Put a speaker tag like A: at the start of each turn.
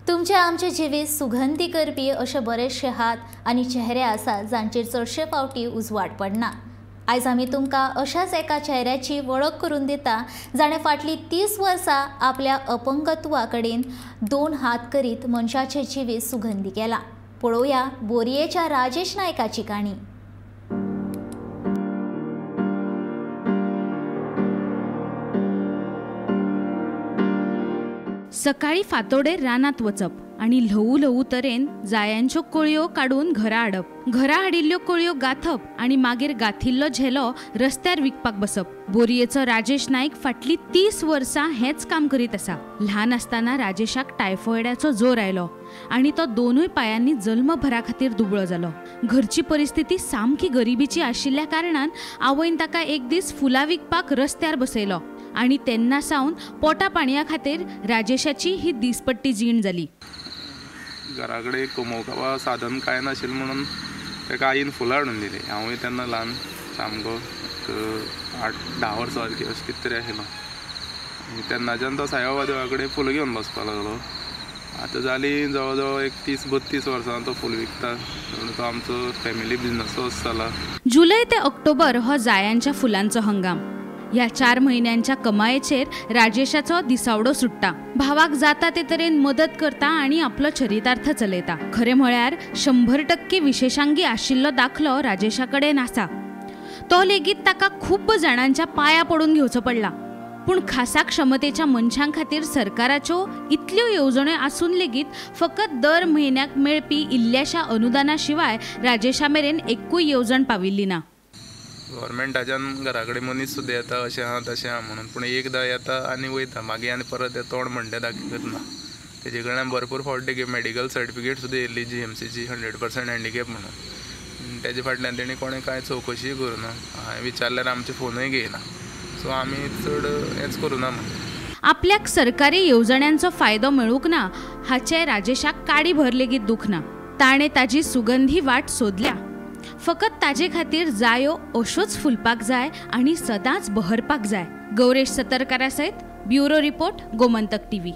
A: तुमचे आमचे जिवीत सुगंधी करपी अशे बरेचशे हात आनी चेहरे आसा जांचेर चडशे फावटी उजवाड पडना। आयज आमी तुमकां अशाच एका चेहऱ्याची वळख करून दिता जाणें फाटलीं 30 वर्सां आपल्या अपंगत्वा कडेन दोन हात करीत मनशाचें जिवीत सुगंधी केलां। पळोवया बोरयेच्या राजेश नायकाची काणी।
B: सकाळी फांतोडेर रानांत वचप आनी ल्हवू ल्हवू तरेन जायांच्यो कळयो काडून घरा हाडप, घरा हाडिल्ल्यो कळयो गांथप आनी मागीर गांथिल्लो झेलो रस्त्यार विकपाक बसप। बोरयेचो राजेश नायक फाटलीं 30 वर्सां हेंच काम करीत आसा। ल्हान आसतना राजेशाक टायफॉयडाचो जोर आयलो आनी तो दोनूय पायांनी जल्मभरा खातीर दुबळो जालो। घरची परिस्थिती सामकी गरिबीची आशिल्ल्या कारणान आवयन ताका एक दीस फुलां विकपाक रस्त्यार बसयलो आनी तेन्ना सावन पोटा पाणया खातीर राजेशाची ही दिसपट्टी जीण जाली।
C: घरा कडेन कमोवपा साधन कांय नाशिल्लें म्हणून ताका आईन फुलां हाडून दिलीं। हांवूय तेन्ना ल्हान सामको 8-10 वर्सां अशें कितें तरी आशिल्लो। तेन्नाच्यान तो साईबाबा देवा कडेन फुलां घेवन बसपाक लागलो। आतां जालीं जवळ जवळ एक 30-32 वर्सां तो फूल विकता, तो आमचो फॅमिली बिजनसोच जाला।
B: जुलय ते ऑक्टोबर हो जायांच्या फुलांचो हंगाम। ह्या 4 म्हयन्यांच्या कमायेचेर राजेशाचो दिसावडो सुट्टा। भावाक जाता ते तरेन मदत करता आनी आपलो चरितार्थ चलयता। खरें म्हळ्यार 100% विशेषांगी आशिल्लो दाखलो राजेशा कडेन आसा, तो लेगीत ताका खूब जाणांच्या पांया पडून घेवचो पडला। पूण खासा क्षमतेच्या मनशां खातीर सरकाराच्यो इतल्यो येवजण्यो आसून लेगीत फकत दर म्हयन्याक मेळपी इल्ल्याशा अनुदाना शिवाय राजेशा मेरेन एक्कूय येवजण पाविल्ली ना।
C: गव्हर्मेंटाच्यान घरा कडेन मनीस सुद्दां येता अशें आहा तशें आहा म्हणून, पूण एकदां येता आनी वयता, मागीर आनी परत ते तोंड म्हणटा दाखयत ना। तेजे कडल्यान भरपूर फावटी मेडिकल सर्टिफिकेट सुद्दां येयल्ली GMCची 100% हँडिकॅप म्हणून। तेजे फाटल्यान तेणी कोणें कांय चवकशीय करूना, हांवें विचारल्यार आमचे फोनूय घेयना। सो आमी चड हेंच करूना म्हणून।
B: आपल्याक सरकारी येवजण्यांचो फायदो मेळूंक ना हाचें राजेशाक काडी भर लेगीत दुख ना। ताणें ताजी सुगंधी वाट सोदल्या। फकत ताजे खातीर जायो अश्योच फुलपाक जाय आनी सदांच बहरपाक जाय। गौरेश सतरकारा सयत ब्युरो रिपोर्ट, गोमंतक टीव्ही।